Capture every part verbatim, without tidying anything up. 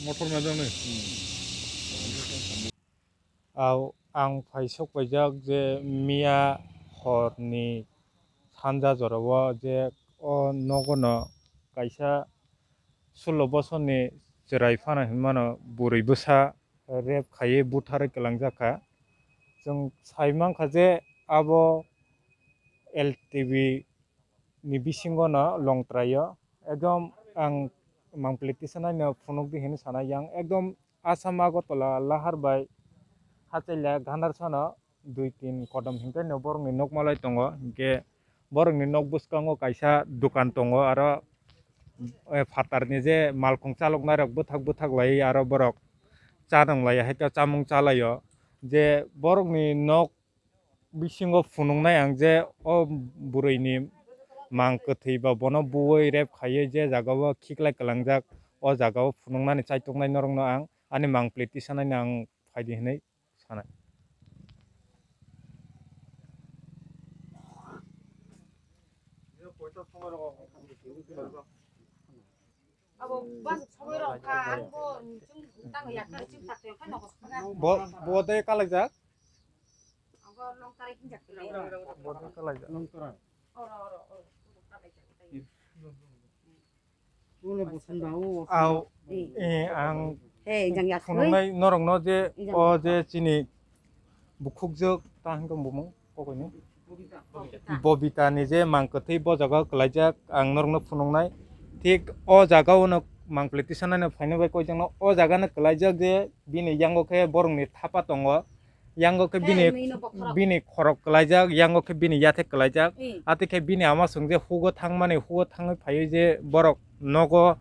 Motor ma jang nai. Au, ang phaisok paijak je miya horni sanja jorao je o nogono kaisa sulo bosorni chwrai phano hinmano bwrwi bwsa rape khaiwi butharwi kwlangjak kha. Chwng sai mankha je abo L T B ni bisingo no longtraio. Ekdom ang mangpili tisanai no phunuk di hinwi sanai yang ekdom Assam Agartala lahar bai Hachaila Ghandarsano dui tin kodom hinkhe no borokni nok malai tongo. Hinkhe borokni nok bwskango kaisa dukan tongo, aro, eh, phatarni je malkhung chaloknairok bwthak bwthak lai aro borok cha nung lai hai khe chamung cha laio. Je borokni nok bisingo phunuknai ang je o bwrwini mang kwthwi ba bono buwi rape khaiwi je jagao khiklai kwlangjak, o jagao phunuknani chaituknai norokno ang ani mangpili tisanaino ang phaidi hinwi sanai. Bo, bo de kalaijak? Bo de kalaijak. Au, eh, ang phunuknai norokno je o je chini bukhukjwk ta hwnkhe bumung. Kokoini? Bobita ni je mang kwthwi bo jaga o kwlaijak, ang norokno phunuknai. Thik o jaga o no mang politician no phaina bai koijakno o jaga no kwlaijak je bini yango khe borokni thapa tongo, yango khe bini, bini khorok kwlaijak, yango khe bini yathek kwlaijak. Atwi khe bini ama chwng je hugo thangmani, hugo thangwi phaiwi je borok nogo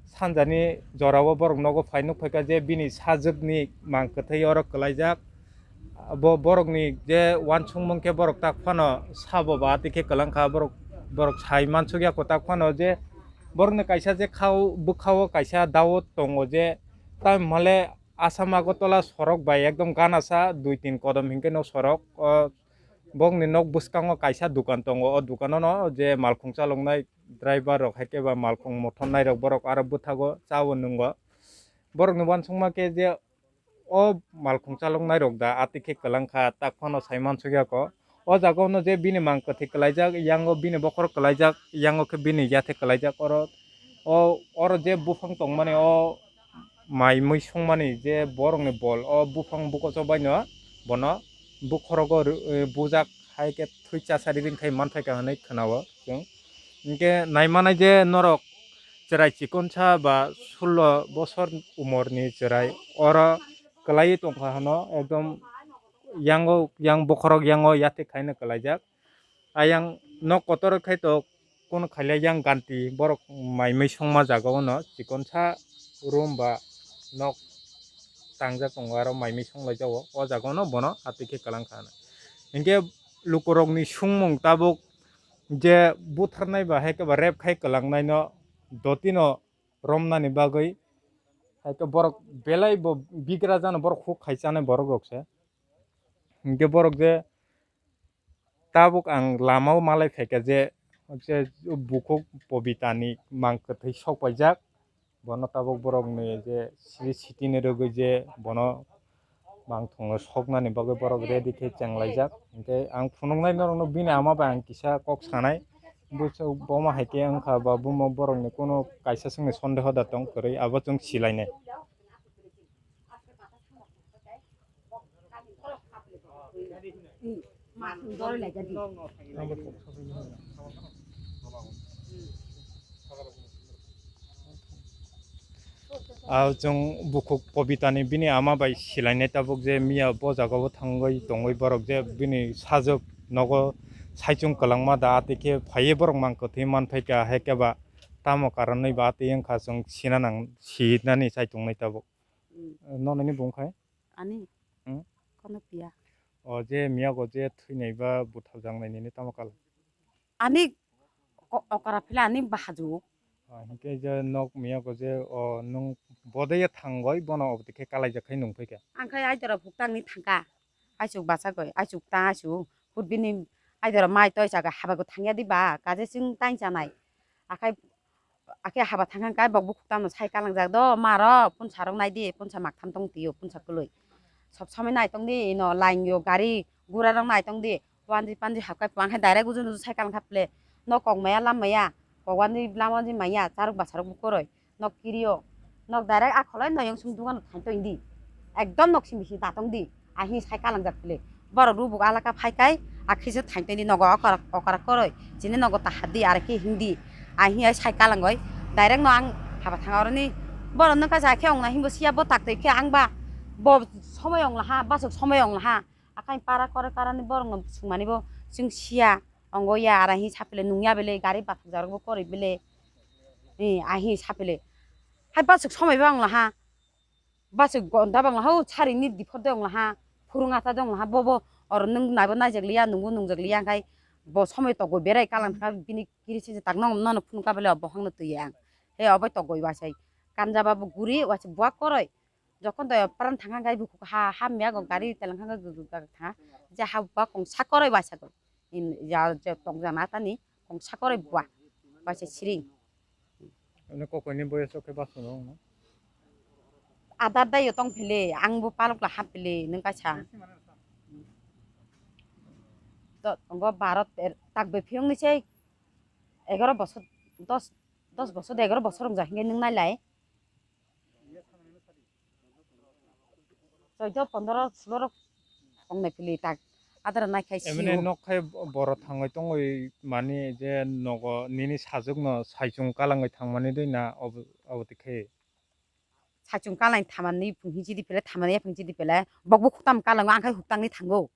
sanjani jorao borok nogo phai nukphaikha je bini sajwkni mang kwthwi oro kwlaijak. Bo borokni je uansukmung khe borok tak phano sabo ba tei khe kwlangkha, borok, borok sai mansukya kwtak phano je borokni kaisa je khao bwkhao kaisa daot tongo je tamhole Assam Agartala sorok bai ekdom ganasa dui tin kodom hinkhe no sorok o bokni nok bwskango kaisa dukan tongo, o dukano no je malkhung chaloknai driver rok hai khe ba malkhung mothor nairok borok aro bwthago cha o nwngo. Borokni uansukma khe je o malkhung chaloknairok da atwi khe kwlangkha tak phano sai mansukya kho. O jaga o no je bini mang kwthwi kwlaijak, yango bini bokhorok kwlaijak, yango khe bini yathek kwlaijak. Oro o, oro je buphang tongmani o mai mui songmani je borokni bol o buphang bukocho baino bono bukhorogo bujak hai khe thwi chasari ringkhai manphaikha hinwi khwnao chwng. Hinkhe naimanai je norok chwrai chikonsa ba sullo bosor umorni chwrai oro kwlaiwi tongkha hwno, ekdom yango, yang bokhorok yango yathek khaino kwlaijak. Ayang nok kotor khai tok. Kono khailai yang ganti borok mai mui songma jaga o no chikonsa room ba nok tangjak tongo, aro mai mui songlai jago o jaga o no bono atwi khe kwlangkha hinwi. Hinkhe lukurokni songmung tabuk je butharnai ba hai khe ba rape khai kwlangnai no dotino romnani bagwi hai khe borok belai bo bigra jano borok huk khai chanai borok rok se. Hinkhe borok je tabuk ang lama o malai phaikha je, je bukhuk Pobita ni mang kwthwi sok paijak, bono tabuk borok ni je sri siti ni rwgwi je bono mang thongo soknani bagwi borok ready khe chenglaijak. Hinkhe ang phunuknai norokno bini ama bai ang kisa kok sanai, bo hai khe wngkha ba bumo borokni kuno kaisa swngni sondeho da tong kwrwi abo chwng silainai. Ah, chwng bukhuk Pobita ni bini ama bai silainai tabuk je miya bo jaga o thangwi tongwi borok je bini sajwk nogo saichung kwlangma da atwi khe phaiwi borok mang kwthwi manphaikha hai khe ba tamo karonwi ba atwi wngkha chwng sinanang sinani saichungnai tabuk. Nono ni bung khai? Ani? Hmm? Kono piya. O je miyago je thwinai ba butharjaknai nini tamo kal? Ani o-, okra phila ani bahaju. Ah, hinkhe je nok miyago je o nwng bodeye thangoi bono obotwi khe kalaijak khai nung phaikha. Ang khai aidora phuktang ni thangkha. Aisuk bachagoi, aisuk ta aisuk. Hut bini aidora mai toi chaga habago thangya di ba, kaje chwng tai chanai. Akhai Akhe haba thangkha kai bok bukhuk tamno sai kalangjak do, ma rok punsa rok nai di, punsa maktham tong tio, punsa kwlwi. Sob somoi nai tong di, ino line yo gari gura rok nai tong di, wanji panji hap kai puang hai direct ujun ujun sai kalangkha ple. No kok maya lam maya, kok wanji lam wanji maya, charuk basa rok bukoroi, nok kirio, nok direct a kholai noyong sung dugan thang tong di. Ekdom nok simi si datong di. Ahi sai kalangjak pili. Borok rubuk alaka phai kai, akhi se thainteni nogo okara, okara koroi. Chini nogo ta hadi, aro khe hindi. Ahi ai sai kalangoi. Direct no ang haba thanga oroni. Borok nung kaisa khe ongna himbo siya bo tak tei khe ang ba bo somoi ongla ha, basuk somoi ongla ha. Akai para kore karani borok no sungmani bo sung siya ongo ya, aro hi sapile nungya bile gari bathajak rok bo koroi bile. Hi, ahi sapile. Hai basuk somoi bo ongla ha. Basuk gonda bangla ha, o sarini diphor de ongla ha, phurung ata de ongla ha, bo, bo, oro nung naibo naijak liya, nungbo nungjak liya, hingkai bo somoi togoi berai kalang thangkha, bini kiri se tak no, nono phunukha bele bo hangno twi ang. He obo togoi wasai, kanja ba bo guri, wasai buak koroi, jokhon to pran thangkha, hingkai bukhuk ha, ha miya go gari teleng thangkha, je ha buak kongsa koroi wasai go, ya, je tong jana tani kongsa koroi buak, wasai siring. Ani kokoni boyes o khe bas no wngno. Adar dai yo tong phile, ang bo palok la hap phile, nung kaisa. To, ngo baro ter-, tak be phiyong ni sei, egaro bosor, dos, dos bosor, egaro bosor wng ja hingke nung nai lai. Choido, pondoro, suloro ong nai pili tak adara nai khai Emne sio. Nok khai boro thangwi tongwi mani je nogo nini sajwk no saichung kalangwi thangmani dui na obo, obo tikhe. Saichung kalangwi thamani phung hinchi di pele, thamani phung chi di pele, bok bo khuktam kalango, ang khai huktang ni thango.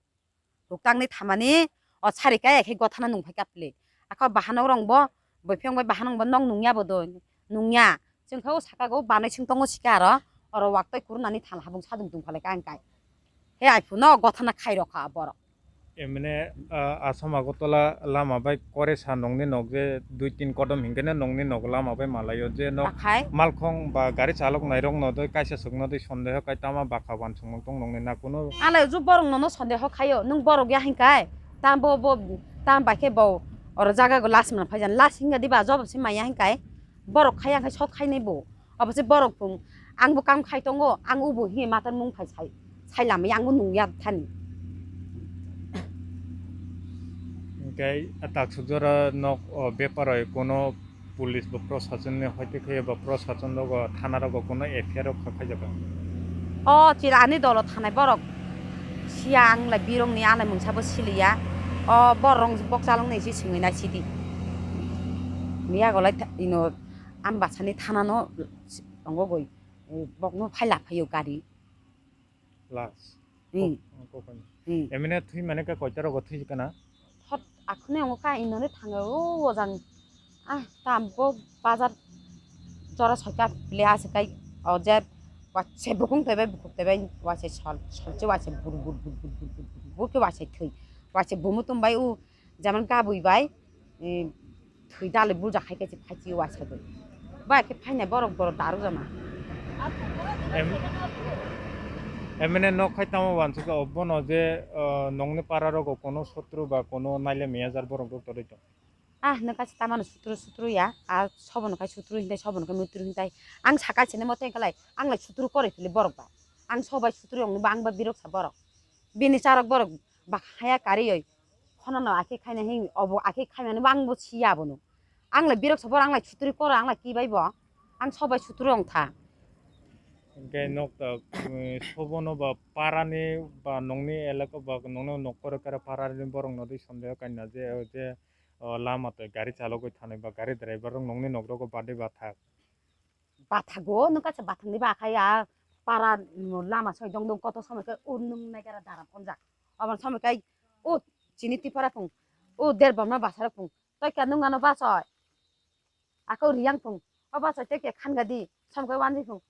Huktang ni thamani o sari kaya khe gothana nung phai kapli. Akho bahanok rong bo, boiphiyong bai bahanok bo nok nungya bo do, nungya. Chwng khe o saka go banai sing tongo sika aro, oro wak toi kurunani thala habung sadung tong phalai ka ang kai. He ai phuno gothana khai rokha borok. Emne, ah, Assam Agartala lama bai kore sa nongni nok je dui tin kodom hinkhe ne nongni nok lama bai malaio je nok Akhai? Malkhong ba gari chalok nai rok no doi kaisa suk no doi sondeho kai tama bakha wansukmung tong nongni na kuno. Alai ju borok nono sondeho khaio, nung borok ya hinkai, tam bo, bo, tam bai khe bo oro jaga go last man phaijan, last hinga diba job se maya hinkai, borok khai ang khai sok khainai bo, obo se borok phung, ang bo kam khai tongo, ang ubo hinge matan mung phai sai, sai lamai ang bo nung ya thani. Hinkhe tak suk jora nok o bepar oi kuno Police bo prosason ni hoite khe ba prosason rogo thana rogo kuno F I R rok kha khaijak. O chira ani dolo thanai borok siya ang lai birong ni anai mungsa bo siliya. O borong bok chalong ni si singwi nai sidi. Miya golai ino ambasani thana no tongo goi bok no phaila phaio gari. Last. Hmm. Kok-, kokoni. Hmm. Emine thwi mane ka koita rogo thwi kana? Thot akhne ongo ka inone thango o ojang. Ah, tam bo bazar jora soika le ase kai o je wache bukung tebe bukuk tebe wache sol, solche wache bur bur bur bur bur bur bur bur ke wache thwi. Wache bumu tum bai u jaman ka bui bai. Eh, thwi dalwi buljak hai khe se phai chio waisa gwi. Ba khe phainai borok borok daru jana. Em-, emne nok khai tamo wansukha, o bono je, o, nongni para rogo kono sotru ba kono naile miyajar borok rok toroi tong. Ah, nokha se tamano sutru sutru ya, a sobo nokha sutru hintai, sobo nokha mutru hintai. Ang saka sene mote kalai, ang lai sutru kore phili borok ba. Ang sobai sutru ongni ba, ang ba birok sa borok. Bini charok borok ba haya karioi. Khonano akhe khaina hin obo akhe khaimani bo ang bo siya abono. Ang lai birok sobor ang lai sutri koro ang lai kibai bo. Ang sobai sutri ong tha. Hingke nok ta, eh, sobono ba parani ba nongni elaka ba nongni nok koro kara parani borok no dui sondeho kaina je, je, o, lama tei gari chalogoi thanai ba gari driver rok nongni nok rogo bade bathak. Bathago, nung kaisa bathangni ba khai a para, mm, lama soi dong dong koto somoi khe o nung nai kara daram konjak. Obo somoi kai o chini tipara phung, o der bomna basara phung. Toi ka nung ano basoi. Ako riyang phung. O basoi toi ke khan gadi, somoi kai wanji phung.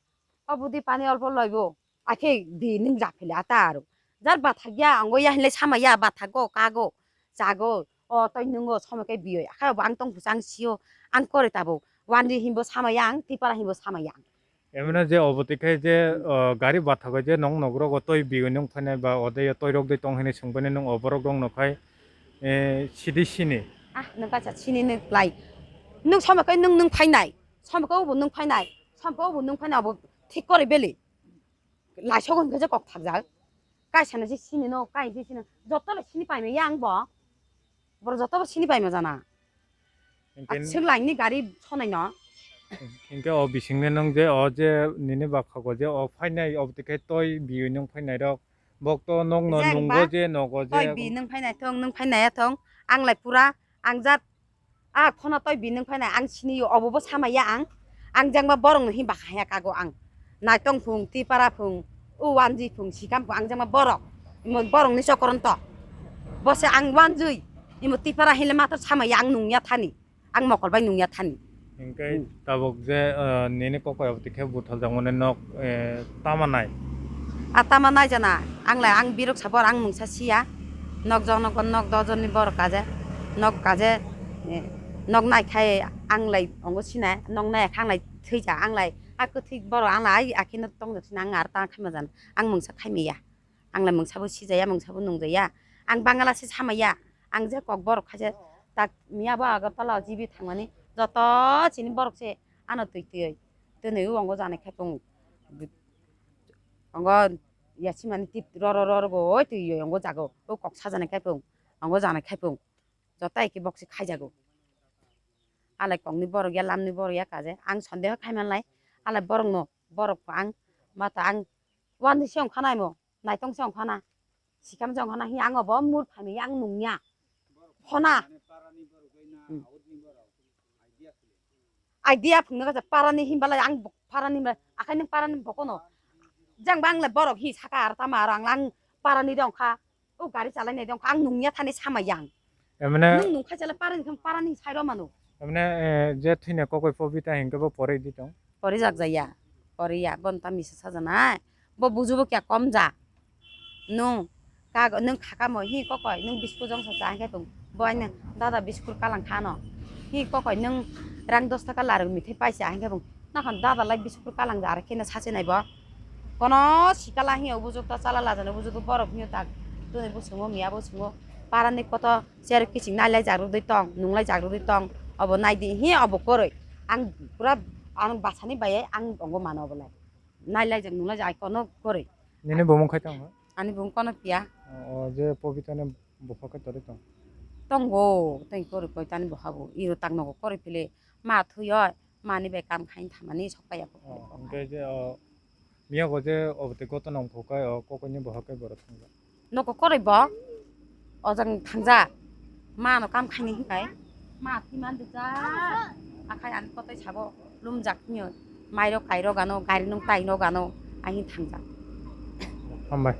O budi pani olpo loibo. Akhe di nung japhile ata aro. Jar bathagya, ango ya hinle sama ya, bathago, kago, chago. O, toi nungo, somoi kai biyoi. Akhai bo ang tong phusa, ang sio, ang kore tabo. Wandi himbo sama yang, tipara himbo sama yang. Emno je obo tikhe je, o, gari bathago je nong nogrogo toi biyoi nung phainai ba ode yo toi rok dei tong hinui sungbainai nung oborok rok no khai, eh, sidi sini. Ah, nung kaisa sini nung lai. Nung somoi kai nung, nung phainai. Sompo obo nwng phainai, sompo obo nwng phainai, obo thik kori beli. Laisok hwn khe je kok thakjak. Kaisa na se sini no, kaisa se sini. Joto le sini paimaya ang bo. Borok joto bo sini paima jana. Hinkhe Aswk laini gari sonai no. Hinkhe o bisingni nwng je o je nini bakhago je o phainai, obo twi khe toi biwi nwng phainai rok. Bok to nokno Jeng nungo ba, je nogo je toi bi nwng phainai thong, nwng phainai ya thong. Ang lai pura, ang jat, a, khona toi bi nwng phainai, ang sini yo, obo bo samaya ang. Ang jengma borok no himba haya kago ang. Naitong phung, Tipara phung, u wanji phung, sikam phung, ang jengma borok. Imo borok ni chokoron to. Bo se ang wanjui, imo Tipara hile mato samaya ang nungya thani. Ang mokol bai nungya thani. Hinkhe Hmm. tabuk je, eh, nini kokoi abotwi khe buthaljakmani nok, eh, tama nai? A tama nai jana, ang lai ang birok sa bor ang mungsa siya. Nok jok nok nok dojon ni borok kaje, nok kaje, eh, nok nai khai ang lai ongo sinai, nok nai kha ang lai thwija, ang lai a kwthwi borok ang lai ai akhino tongjak sina ang ar ta khaima jana, ang mungsa khaimiya. Ang lai mungsa bo sijaya, mungsa bo nungjaya. Ang Bangla se samaya. Ang je kok borok khaise tak miya bo Agartala o G B thangmani joto chini borok se ano twi twi. Twnwi o ongo janai khai pung. Ongo yasimani tip ro ro ro ro bo oi twi ongo jago. O kok sajanai khai pung. Ongo janai khai pung. Joto eki bok se khaijago. Alai kokni borok ya, lamni borok ya kaje. Ang sondeho khaimanlai. Alai borokno, borok ang mata ang wandi se ongkha naimo. Naitong se ongkhana, sikam se ongkhana, hi ang obo mur phaini ang nungya. Khona. Hmm. Idea phungno kasa parani himbalai ang bo-, parani himbalai akhai nang parani bokono. Jang bang le borok hi saka ar tama ar ang lang parani de ongkha. O gari chalai nai de ongkha ang nungya thani sama yang. Emne Nung nungkha chala parani kham parani sairo mano. Emne, eh, je thwina kokoi Pobita hinkhe bo pori di tong. Pori jak jaya. Pori ya, bon ta misa sajanai. Bo bujubo kya kom ja. Nung, ka, nung khakamo hi kokoi, nung biscuit jong sa cha hingke bung. Bo aino, dada biscuit kalang khano. Hi kokoi nung rang dos taka larok mithai paisa hingke bung. Nakhon dada lai biscuit kalang ja, arekhe no sachi nai bo. Kono sikala hi obujuk ta chala lajana obujuk borok hi tak. Tuni bo sungo, miya bo sungo. Parani koto Cherok kiching nai lai jak rwdwi tong, nung lai jak rwdwi tong, obo nai di, hi obo kwrwi. Ang pura ang bachani bai ang ongo mano obo lai. Nai lai jak, nung lai jak, ai kono kwrwi. Nini bumung khai tong? Ani bumung kono piya. O, o je Pobita ni bupha khe tori tong? Tongo, tei kwrwi koi tani bupha bo. Iro tak nogo kwrwi pili ma thwi oi. Mani bai kam khaini thamani sok paiya. Oh, hwnkhe je, oh, miya go je obo tei goto nong phukai, oh, kokoi ni bohok kai borok thangja. Noko koroi bo ojang thangja. Ma no kam khaini hinkai. Ma thwi man dija. Akhai ani kotai sabo lumjak hinyo. Mairok kairok ano, gari nung tai no gano. Ahin thangja. Hambai.